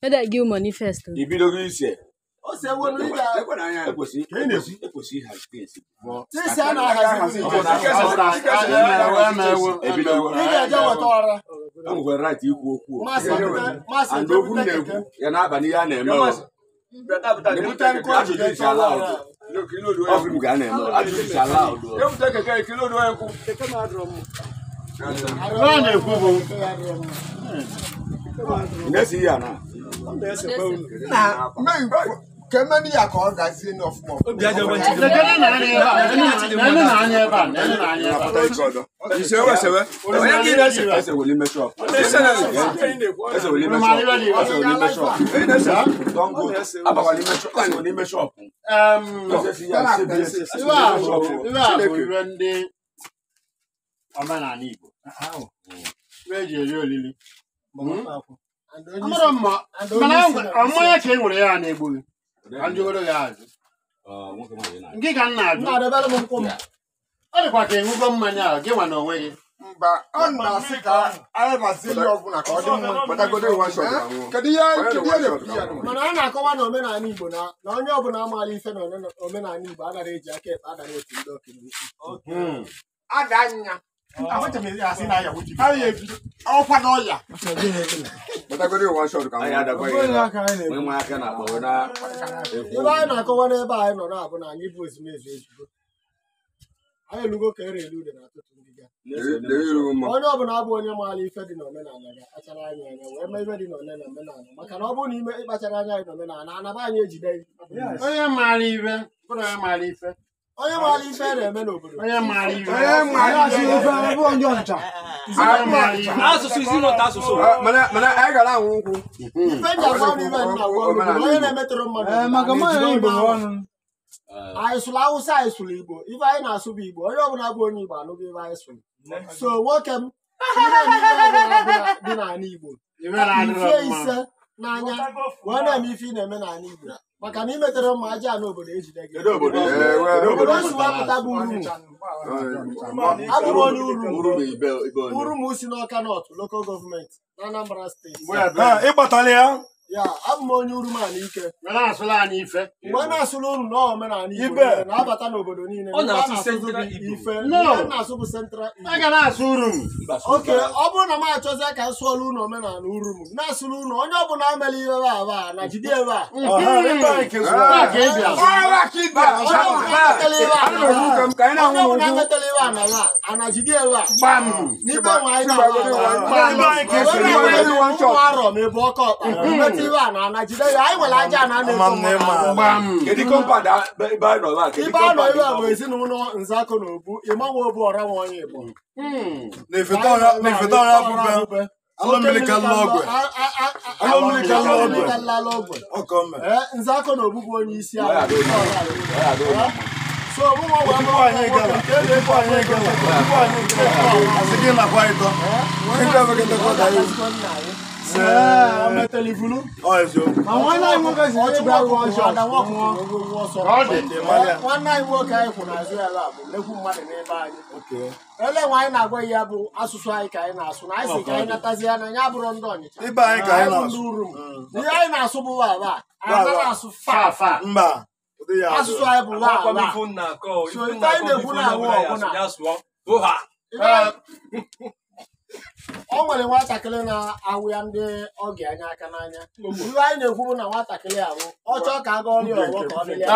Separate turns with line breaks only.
Let I give money first.
Kemeni ya ka ọ gazie n'ọfụma.
Omenala Igbo eji eri olili mmanya ka e nwere ya na-egbughị nke ka m na-ajụ ọ dịkwa ka ịṅụgo mmanya ahụ gị nwa na onwe gị.
Mba, ọ na-asị ka anyị hazie ihe ọbụla ka ọ dị mma. Kedu ihe
mana a na-akọwa na omenala Igbo na onye ọbụla amaala ife na omenala Igbo anaghị eji aka ekpe adara otu ndị okenye.
Ada nya ọkwa n'ọya.
Ebe anyị na-akọwa n'ebe anyị nọ na-abụ na anyị bụ ezumezu ezugo. Anyị elugo ka ere elu ude na atụtụ ngịga. Onye ọbụla abụ onye maara ife dị n'omenala ga-akpachara anya anya wee mee ife dị n'omenala maka na ọ bụrụ na ime ịkpachara anya anyị n'omenala anaba anyị ejide.
Onye maara ife bụrụ onye maara ife.
Onye maara ife na-eme n'obodo.
Onye maara ife.
Asụsụ isi n'ụtọ asụsụ.
Mana anyị gara anwụ nkwụ.
Ife nji agwa m ife nna agwa m onye na-emetụrụ mmadụ. Anyị sụrụ Awụsa, anyị sụrụ Igbo. Ife anyị na-asụ bụ Igbo. Onye ọbụla bụ onye Igbo anụghị ife anyị sụrụ. So nwoke m dị n'ala Igbo ife ise n'anya wee na-eme ife ị na-eme n'ala Igbo maka na imetere mma aja n'obodo ejide gị. Obodo si wapụta bụ Urumu. Abụrụ onye Urumu. Urumu si n'Ọka North Local Government na Anambra Steeti.
Ịgbatala ya?
Ya, abụ m onye Urumu a n'ike.
Mgbe na-asụla anyị ife.
Mgbe na-asụla unu na omenala Igbo na-abata n'obodo niile.
Ọ na-asụ Central Igbo.
Ife. Na-asụ bụ Central Igbo.
A ga na-asụ Urumu.
Oke, ọ bụrụ na m achọzie ka m sụọla unu omenala Urumu, na-asụla unu onye ọbụla amela ihe ebe a na jide ebe a. Onye ọbụla emetela ihe a na a na jide ebe a. N'ibe nwa anyị na-awa arọ ma ebe ọkọ ọkpa. Mmetụ ibe a na ana jide ya. Anyị nwere aja na na-eto ibe anọ ibe a bụ ezinụlọ Nzako na Obu ịmanwe Obu ọra nwa onye Igbo. Nzako na Obu bụ onye isi ala. So nwanne anyị nwoke anyị kwụ n'azụ ya bụ nnekwu mmadụ n'ebe anyị. Ele nwe anyị na-agwa ya bụ asụsụ anyị ka anyị na-asụ na anyị si ka anyị natazi ya na ya bụrụ ndị Ọnịcha ndị Urumu. Ihe anyị na-asụ bụ wa anyị anaghị asụ fa fa. Asụsụ anyị bụ wa wa. So ife anyị na-ekwu na awụ ọbụla o nwere nwatakịrị na-awụ ya ndị ọgị anya aka n'anya. Ihe anyị na-ekwu bụ na nwatakịrị ahụ ọ chọọ ka a gaa ọrịa ọwọ ka ọ dịrị ya.